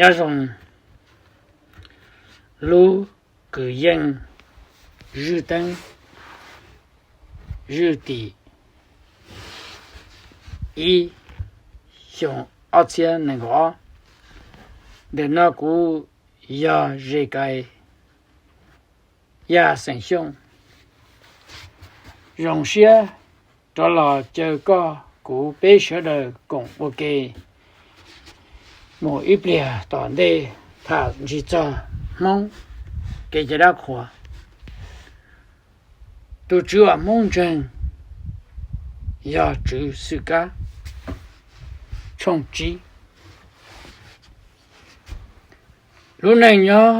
Nyob zoo lub kwv yeej Zwj Teeb, Zwj Tim, ib xyoo ob txhiab nees nkaum ob. Ntawm no kuv yog Zes Kais Yaj xeem Xyooj. Zoo siab rov los caw koj kuv peb sawv daws koom ua ke mus ib pliag tom ntej tham ntsis txog Hmoob kev cai dab qhuas. Tus tswv uas Hmoob ntseeg yog Tswv Xwm Kab. Tshooj tsib. Lub neej nyob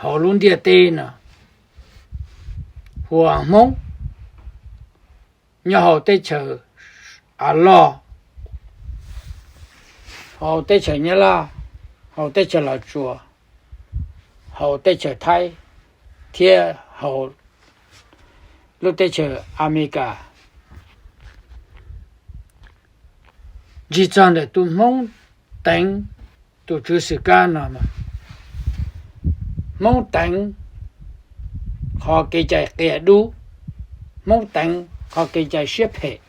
hauv lub ntiaj teb no hu ua Hmoob, nyob hauv teb chaws Av Loj, hauv teb chaws Nyab Laj, hauv teb chaws Los Tsuas, hauv teb chaws Thaib, thiab hauv lub teb chaws Amelikas. Ntsis txog ntawm tus Hmoob teev tus Tswv Xwm Kab no, Hmoob teev qhov kev cai qias dub, Hmoob teev qhov kev cai siab phem,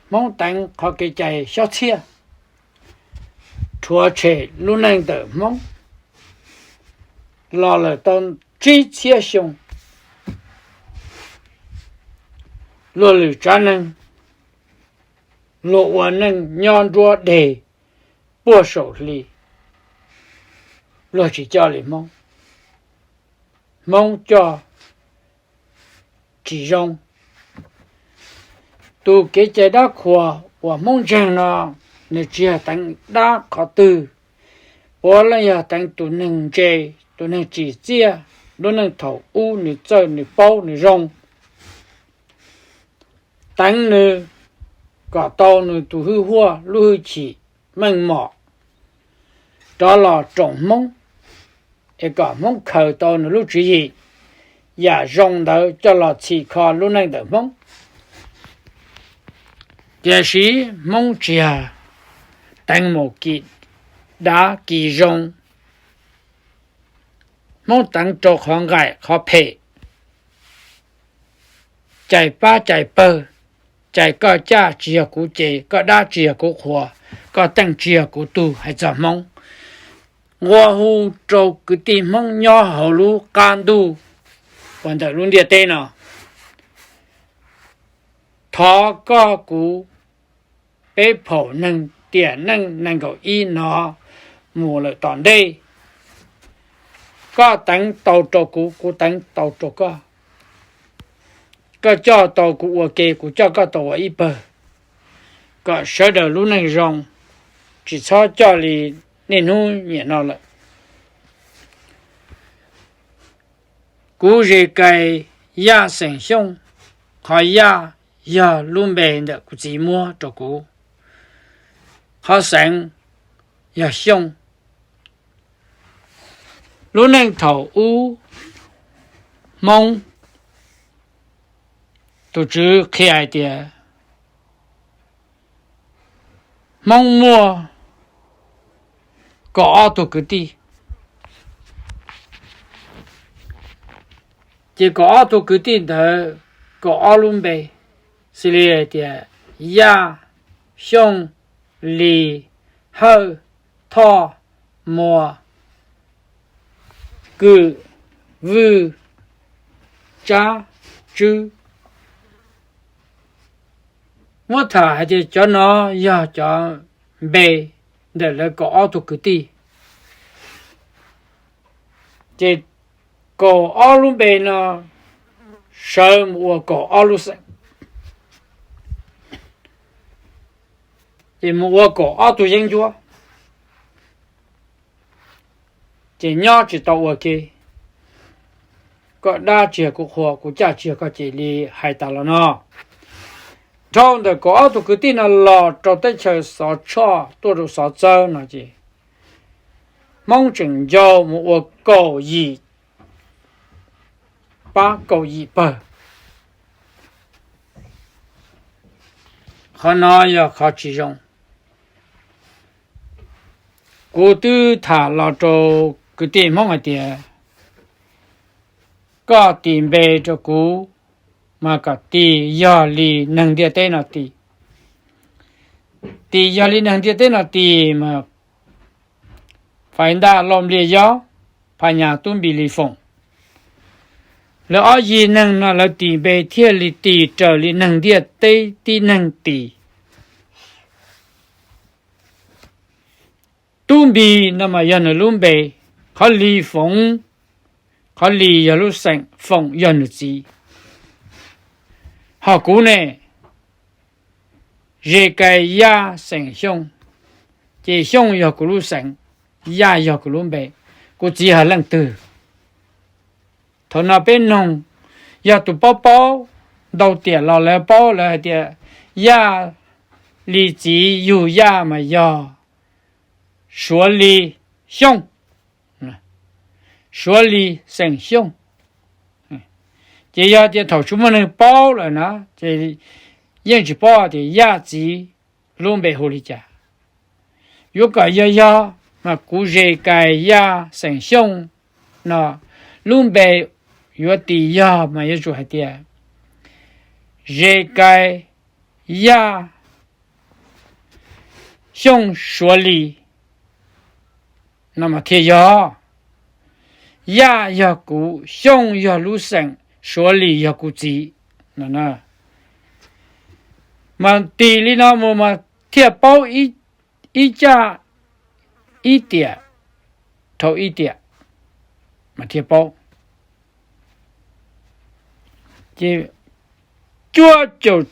Hmoob teev qhov kev cai xyob txhiaj, rhuav tshem lub neej ntawm Hmoob los lawm tau tsib txhiab xyoo. Luag lwm tsav neeg, luag ua neej nyob nruab deg puag saum hli, luag tsis coj li Hmoob. Hmoob coj tsis zoo. Tus kev cai dab qhuas uas Hmoob ntseeg no, nws tsis yog teev dab qhov twg, puav leej yog teev tus neeg ntse, tus neeg tsim txiaj, lub neej thaum ub nws txawj nws paub nws zoo. Teev nws kom tau nws tus hwj huaj lub hwj chim meej mom rov los roos Hmoob, es kom Hmoob khaws tau nws lub tswv yim, yam zoo ntawd coj los txhim kho lub neej ntawm Hmoob. Tiam sis Hmoob tsis yog teev mus kis dav kis zoo, Hmoob teev rau qhov nqaim qhov phem, cais pab cais pawg, cais koj caj tsis yog kuv ces, koj dab tsis yog kuv qhuas, koj teej tsis yog kuv tug hais txog Hmoob. Nqua hu rau kwv tij Hmoob nyob hauv lub qab ntuj uas ntawm lub ntiaj teb no, thov koj kuv peb phaum neeg tiam neej nees nkaum ib no mus lawm tom ntej, koj teev tau rau kuv, kuv teev tau rau koj. Koj coj tau kuv ua ke, kuv coj koj tau ua ib pawg, kom sawv daws lub neej zoo, tsis txhob coj li niaj hnub niam no lawm. Kuv Zes Kais Yaj xeem Xyooj, qhov Yaj yog lub npe ntawm kuv txiv muab rau kuv, qhov xeem yog Xyooj. Lub neej thaum ub, Hmoob, tus Tswv qhia hais tias Hmoob muaj kaum ob tug kwv tij, ces kaum ob tug kwv tij ntawd kaum ob lub npe, xws li hais tias Yaj, Xyooj, Lis, Hawj, Thoj, Muas, Kwm, Vwj, Tsab, Tswb. Muab tham hais tias cov no yog cov npe ntawm lawv kaum ob tug kwv tij, ces kaum ob lub npe no sawv mus ua kaum ob lub xeem, ces mus ua kaum ob tug yeeb ncuab, ces nyob tsis tau ua ke. Koj dab tsis yog kuv qhua, kuv caj tsis yog koj ceg li hais tas los no. Dhau ntawm kaum ob tug kwv tij no los rau teb chaws Xov Tshoj tuaj rau Xov Txawb no ces Hmoob tseem ncau mus ua kaum yim pab kaum yim pawg. Qhov no yog qhov tsis zoo. Kuv twb tham los rau kwv tij Hmoob hais tias, koj tis npe rau kuv, mas kom tis yog li neeg ntiaj teb no tis. Tis yog li neeg ntiaj teb no tis mas Faiv Ntaj Lauj Npliaj Yob, Phas Nyas Tub Npis Lis Foom, lawv ob yig neeg no lawv tis npe thiaj li tis raws li neeg ntiaj teb tib neeg tis. Tub Npis no mas yog nws lub npe, qhov Lis Foom, qhov Lis yog lub xeem, Foom yog nws txiv. Ho kuv ne, Zes Kais Yaj xeem Xyooj, ces Xyooj yog kuv lub xeem, Yaj yog kuv lub npe. Kuv txiv yog leej twg? Thaum no peb noog, yog tus paub paub ntau tiam los lawv paub, lawv hais tias Yaj li txiv yug Yaj mas yog Suav Lis Xyooj, Suav Lis xeem Xyooj. Ces yog tias thaum tsis muaj neeg paub lawm na ces yeej tsis paub tias Yaj txiv lub npe hu li cas. Yuav kom yog yog mas kuv Zes Kais Yaj xeem Xyooj no, lub npe yuav tis yog mas yuav tsum hais tias Zes Kais Yaj Xyooj Suav Lis no mas thiaj yog. Yaj yog kuv, Xyooj yog lub xeem, Suav Lis yog kuv txiv. Mas tis li no mus mas thiaj paub ib caj ib tiam, dhau ib tiam mas thiaj paub. Ces cuaj caum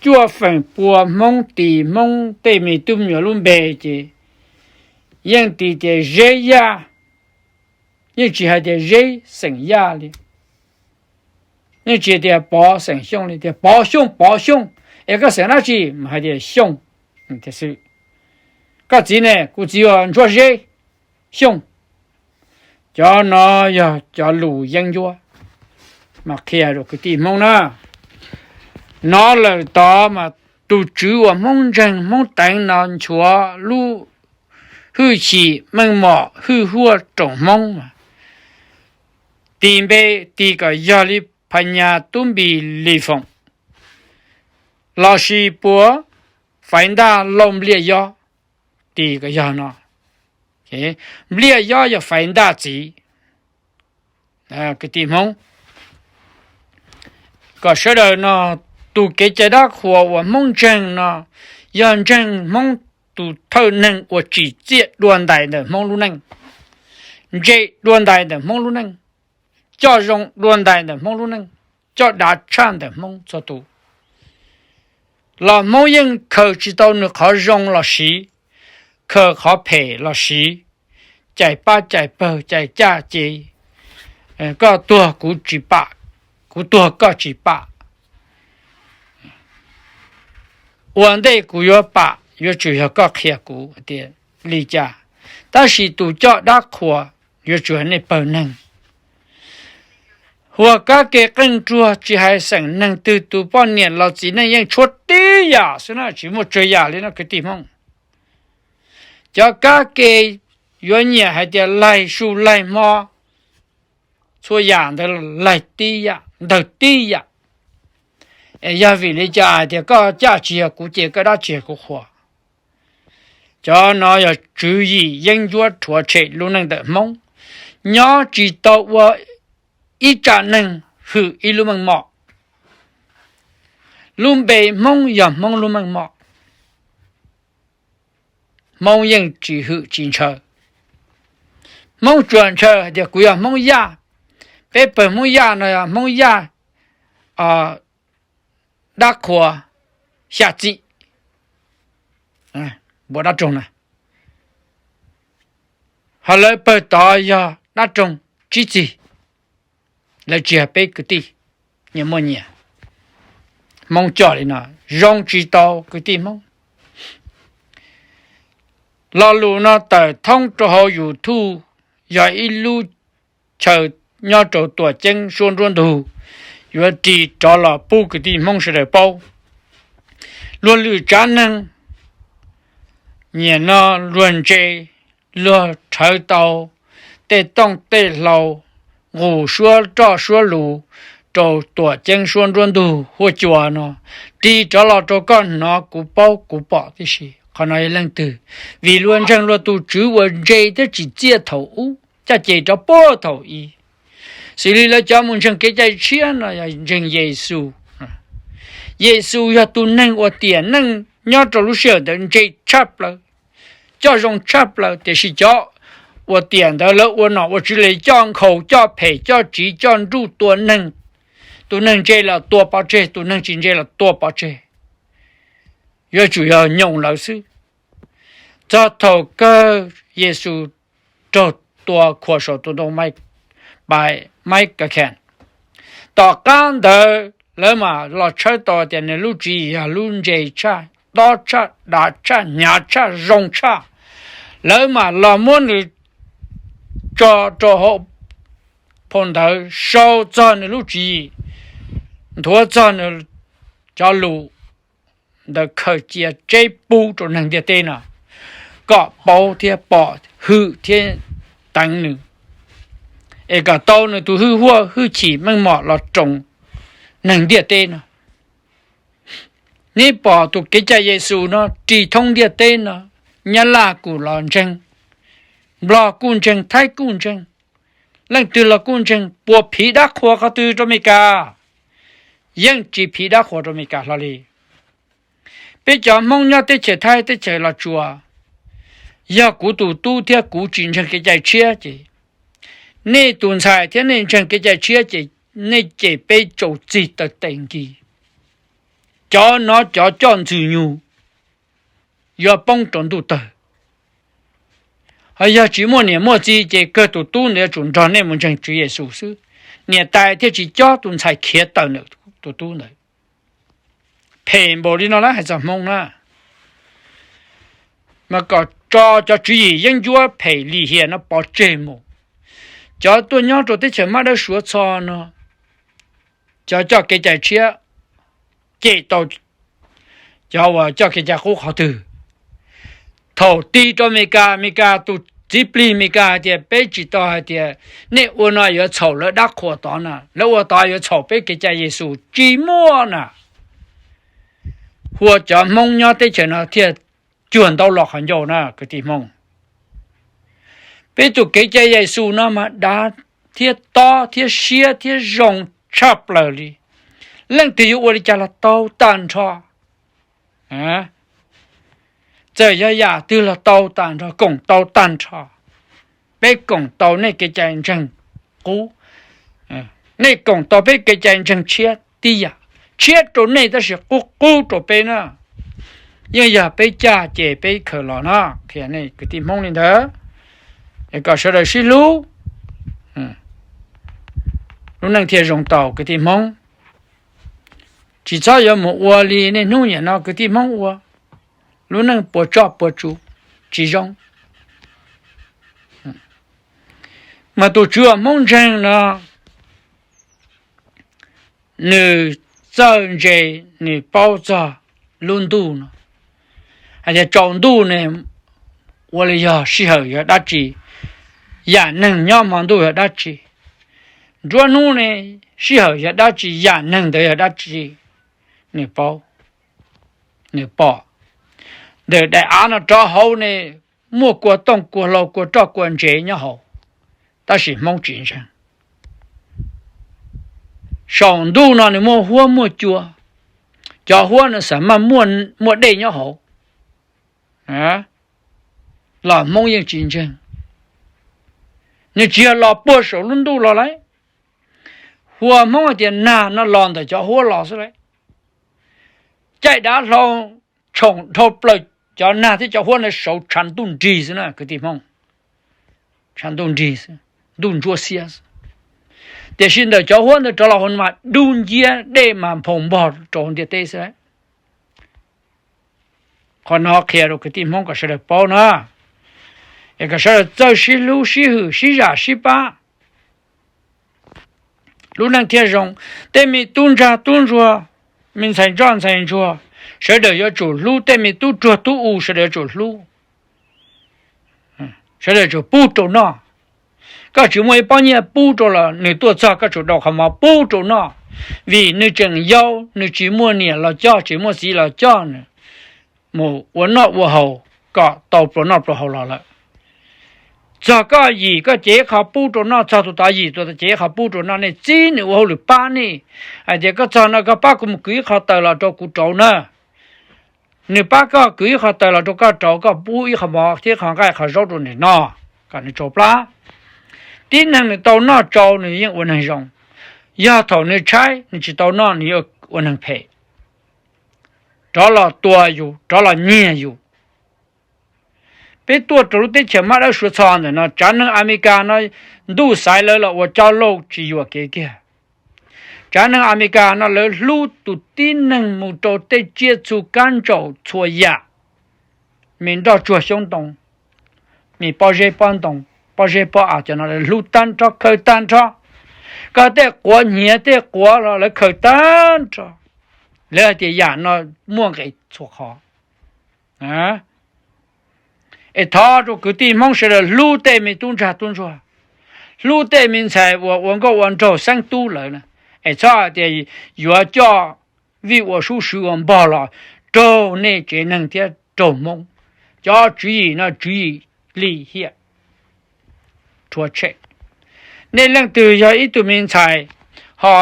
cuaj feem pua Hmoob tis Hmoob tej me tub me nyuam lub npe ces yeej tis tias Zeb Yaj, yeej tsis hais tias Zeb xeem Yaj li, yeej tsis hais tias Pov xeem Xyooj li, tias Pov Xyooj, Pov Xyooj, es koj xeem dab tsi mas hais tias Xyooj. Koj txiv ne? Kuv txiv ua Ntsuab Zeb Xyooj. Cov no yog cov lus yeeb ncuab mas qhia rau kwv tij Hmoob na. Nov lawm tod mas tus tswv uas Hmoob ntseeg Hmoob teev no nchuav lub hwj chim meej mom hwj huaj roos Hmoob mas tis npe tis kom yog li Phas Nyas Tub Npis Lis Foom, lossis puas Faiv Ntaj Lauj Npliaj Yob, tis kom yog no. Npliaj Yob yog Faiv Ntaj txiv. Kwv tij Hmoob, kom sawv daws no, tus kev cai dab qhuas uas Hmoob ntseeg no yog ntseeg Hmoob tus thawj neeg uas tsim txiaj dua ntais ntawm Hmoob lub neej, ntse dua ntais ntawm Hmoob lub neej, coj zoo dua ntais ntawm Hmoob lub neej, coj dav tshaj ntawm Hmoob txhua tus. Los Hmoob yeej khaws tsis tau nws qhov zoo los siv, khaws qhov phem los siv, cais pab cais pawg cais caj ces koj tuag kuv tsis pam, kuv tuag koj tsis pam. Ua ntej kuv yuav pam yuav tsum yog koj qhia kuv tias li cas. Tab sis tus coj dab qhuas yuav tsum yog nej pawg neeg. Huas kab ke qeej ruag tsis hais xeem neeg twg tus poj niam los txiv neej yeej tshuav tib yam xwb na, tsis muaj tsawg yam li no kwv tij Hmoob. Cov kab ke yuav nyiam hais tias laig su laig hmo, txhua yam ntawd laig tib yam ntawg tib yam. Es yog vim li cas hais tias koj caj tsis yog kuv ces koj dab tsis yog kuv qhuas? Cov no yog tswv yim yeeb ncuab rhuav tshem lub neej ntawm Hmoob, nyob tsis tau ua ib tsam neeg hwm ib lub meej mom. Lub npe Hmoob yog Hmoob lub meej mom, Hmoob yeej tsis hwm tsis ntshaw. Hmoob tsuas ntshaw hais tias kuv yog Hmoob Yaj. Peb pawg Hmoob Yaj no yog Hmoob Yaj dab qhuas xya txim, npua dab roog na. Ho lawv pawg tod yog dab roog tsib txig, lawv tsis yog peb kwv tij. Nyias muaj nyias, Hmoob coj li no zoo tsis tau kwv tij Hmoob. Lo lus no tawm thoob rau hauv YouTube, yog ib lub chaw nyob rau Tuam Ceeb suab nruab ntug, yuav ris rov los pub kwv tij Hmoob sawv daws paub. Luag lwm tsav neeg nyiam no luag ntse, luag rhawv tau tej tooj tej hlau, nqus suab roj suab lus rau tuam ceeb suab nruab ntug huab cua no, ris rov los rau koj hnov, kuv paub kuv pom tib si. Qhov no yog leej twg? Vim luag ntseeg luag tus Tswv uas ntse thiab tsim txiaj thaum ub, caj ces rov puag thaum i. Xws li lawv cov mus ntseeg kev cai tshiab no yog ntseeg Yexus. Yexus yog tus neeg uas tiam neej nyob rau lub sij hawm ntawd ntse tshaj plaws, coj zoo tshaj plaws, tiam sis cov uas tiam ntawd lawv ua nom ua tswv li coj nkhaus, coj phem, coj tsiv, coj nruj tua neeg. Tus neeg ntse los tua pov tseg, tus neeg tsis ntse los tua pov tseg. Yuav tsum yog nyoos lawv xwb. Txog thaum kawg Yexus raug tua khuam saum tus ntoo Maib Kakhees. Tom qab ntawd lawv mam los tshawb tau tias nws lub tswv yim yog lub ntse tshaj, tob tshaj, dav tshaj, hnyav tshaj, zoo tshaj. Lawv mam los muab nws tso rau hauv phau ntawv, sau txog nws lub tswv yim, nthuav txog nws cov lus ntawd khaws cia tseb pub rau neeg ntiaj teb no, kom paub thiab pom, hwm thiab teev nws, es kom tau nws tus hwj huaj hwj chim meej mom los roos neeg ntiaj teb no. Neb pom tus kev cai Yexus no ris thoob ntiaj teb no, Nyab Laj kuj los ntseeg, Nplog kuj ntseeg, Thaib kuj ntseeg, leej twg los kuj ntseeg. Puas phiv dab qhuas qhov twg rau Amelikas? Yeej tsis phiv dab qhuas rau Amelikas hlo li. Peb cov Hmoob nyob teb chaws Thaib teb chaws Los Tsuas, yog kuv tus tub thiab kuv tsis ntseeg kev cai tshiab ces, nej tus ntxhais thiab nej ntseeg kev cai tshiab ces, nej cem peb tsaus txig taw tes nkis. Cov no cov coj Ntxwg Nyug yuav poob rau ntuj tawg. Ho yog tsis muaj niam muaj txiv ces kawg tus tub ntawd yuav tsum nrog nej mus ntseeg Tswv Yexus xwb, niam tais thiaj tsis cob tus ntxhais khiav tawm ntawm tus tub ntawd. Phem npaum li no lawm hais txog Hmoob na, mas kom tso cov tswv yim yeeb ncuab phem lim hiam no pov tseg mus. Cov tuaj nyob rau teb chaws mab dawb suav txho no, cov coj kev cai tshiab cem tau cov uas coj kev cai qub qhov twg? Thaum tig rau Amelikas, Amelikas tus txiv plig Amelikas hais tias peb tsis tau hais tias nej ua no yuav txhaum lawv dab qhuas tod na, lawv ua tod yuav txhaum peb kev cai Yexus, tsis muaj na. Ua cov Hmoob nyob teb chaws no thiaj cuag ntaub los qhov ncauj na kwv tij Hmoob. Peb tus kev cai Yexus no mas dav thiab tob thiab siab thiab zoo tshaj plaws li. Leej twg yuav ua li cas los tau tag nrho. Txawm yog yam twg los tau tag nrho, koom tau tag nrho. Peb koom tau nej kev cai ntseeg qub, nej koom tau peb kev cai ntseeg tshiab tib yam. Tshiab rau nej tab sis qub qub rau peb na. Yeej yog peb caj ces peb khaws los no, qhia nej kwv tij Hmoob li ntawd, es kom sawv daws sib hlub, lub neej thiaj zoo tau kwv tij Hmoob. Tsis txhob yuav mus ua li niaj hnub niam no kwv tij Hmoob ua, lub neej puas tsoj puas tsu, tsis zoo. Mas tus Tswv uas Hmoob ntseeg no, nws txawj ntse, nws paub txog lub ntuj no, hais tias tsaus ntuj ne ua li yog sij hawm yog dab tsi, yam neeg nyob hmo ntuj yog dab tsi, nruab hnub ne sij hawm yog dab tsi, yam neeg ntawd yog dab tsi, nws paub, nws pom. Ntawm daim av no rov hauv ne muaj kua tooj kua hlau kua roj kua ntsev nyob hauv, tab sis Hmoob tsis ntseeg. Saum ntuj no nws muaj huab muaj cua, cov huab no xam maj muaj dej nyob hauv, los Hmoob yeej tsis ntseeg. Nws tsis yog los puag saum lub ntuj los lauj. Huas Hmoob hais tias nag no los ntawm cov huab los xwb lauj. Caij dav hlau tshoom dhau plaws cov nag thiab cov huab no saud tshav ntuj nrig xwb na kwv tij Hmoob. Tshav ntuj nrig xwb, ntuj ntsuab xiab xwb. Tiam sis ntawm cov huab ntawd rov los hauv mas dub nciab dej mas nphau npog rau hauv ntiaj teb xwb lauj. Qhov no qhia rau kwv tij Hmoob kom sawv daws paub na, es kom sawv daws txawj sib hlub sib hwm sib zam sib pab. Lub neej thiaj zoo. Tej me tub ntsag tub ntsuag, me ntxhais ntsoj ntxhais ntsuag, sawv daws yuav tsum hlub. Tej me tub ruag tub u sawv daws yuav tsum hlub. Sawv daws tsum pub rau noj. Koj tsis muaj ib pob nyiaj pub rau los nws tuaj txog koj tsum rau qhov mov pub rau noj, vim nws tseem yau, nws tsis muaj niam los coj, tsis muaj txiv los coj nws mus ua noj ua haus kom tau pluas noj pluas haus los lawm. Txog koj yim koj cev ib qho pub rau noj, txog tus tod yim tus tod cev ib qho pub rau noj, nej txib nws ua hauj lwm pab nej. Hais tias koj txog no koj pab kuv mus kwv ib qho taws los rau kuv rauv na. Nws pab koj kwv ib qho taws los rau koj rauv, koj pub ib qho mov thiab qho nqaij qho zaub rau nws noj, kom nws tsau plab. Tib neeg nws tau noj tsau nws yeej ua neeg zoo, yog thaum nws tshaib nws tsis tau noj nws yuav ua neeg phem, rov los tua yus, rov los nyiag yus. Peb tuaj rau lub teb chaws mab dawb suav txho ntawm no, tsav neeg Amelikas no ntuj xaiv lawv los ua cov lauj tsis yuam kev kiag. Tsav neeg Amelikas no lawv hlub tus tib neeg mus rau tej tsiaj txhu kab ntsaum txhua yam, me nroj tsuag xyoob ntoo, me pob zeb pob ntoo, pob zeb pob av, cov no lawv hlub tag nrho khaws tag nrho. Koj tej quav hnyiav tej quav los lawv khaws tag nrho. Lawv hais tias yam no muaj nqis txhua qhov. Es thov rau kwv tij Hmoob sawv daws hlub tej me tub ntsag tub ntsuag, hlub tej me ntxhais uas ua nkauj ua nraug xeeb tub lawm na, es txhob hais tias yuav coj vij ua sub swv ua npog los raug nej tsev neeg thiab raug Hmoob. Cov tswv yim no tswv yim lim hiam. Nej leej twg yog ib tug me ntxhais ho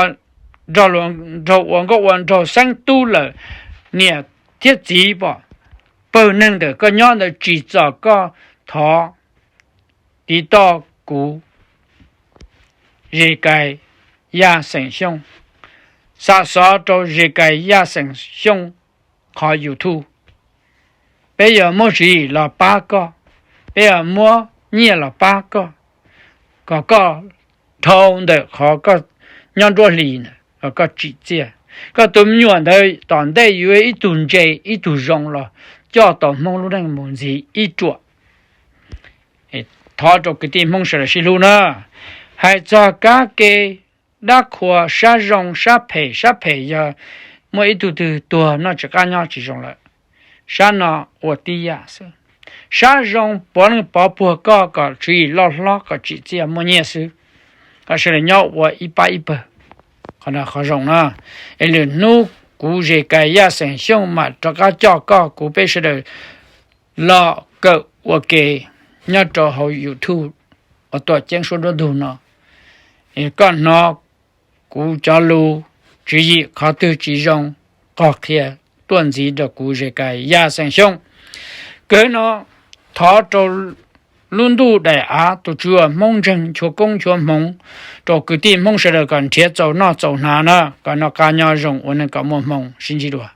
nrog ua nkauj ua nraug xeeb tub lawm, niam thiab txiv pom, pawg neeg ntawm koj nyob ntawd tsim txom koj, thov tiv toj kuv Zes Kais Yaj Xeem Xyooj, xa xov rau Zes Kais Yaj Xeem Xyooj qhov YouTube. Peb yuav muab tswv yim los pab koj, peb yuav muab nyiaj los pab koj, kom koj dhau ntawm qhov koj nyob nruab hlis ntawd, kom koj tsim txiaj. Koj tus me nyuam ntawd tom ntej yuav ib tug ntse ib tug zoo los coj tau Hmoob lub neej mus ntxiv ib ruam. Thov rau kwv tij Hmoob sawv daws sib hlub na. Hais txog kab ke dab qhua, sab zoo sab phem, sab phem yog muaj ib tug twg tuag noj tsis qab nyob tsis zoo lawm. Sab no ua tib yam xwb. Sab zoo pov leej pov puag koj kom tswv yim loj hlob kom tsim txiaj muaj nyiaj xwb, kom sawv daws nyob ua ib pab ib pawg. Qhov no qhov zoo na. Es lwm hnub kuv Zes Kais Yaj Xeem Xyooj mam rov qab coj koj kuv peb sawv daws los kawm ua ke nyob rau hauv YouTube uas Tuam Ceeb Suab Nruab Ntug no. Koj hnov kuv cov lus tswv yim qhov twg tsis zoo, qog qhia tuaj ntxiv rau kuv Zes Kais Yaj Xeem Xyooj. Kawg no thov rau lub ntuj daim av, tus Tswv uas Hmoob ntseeg nchuav koob nchuav hmoov rau kwv tij Hmoob sawv daws kom nrhiav txaus noj txaus hnav na, kom noj qab nyob zoo ua neej kom muaj hmoo, sib ntsib dua.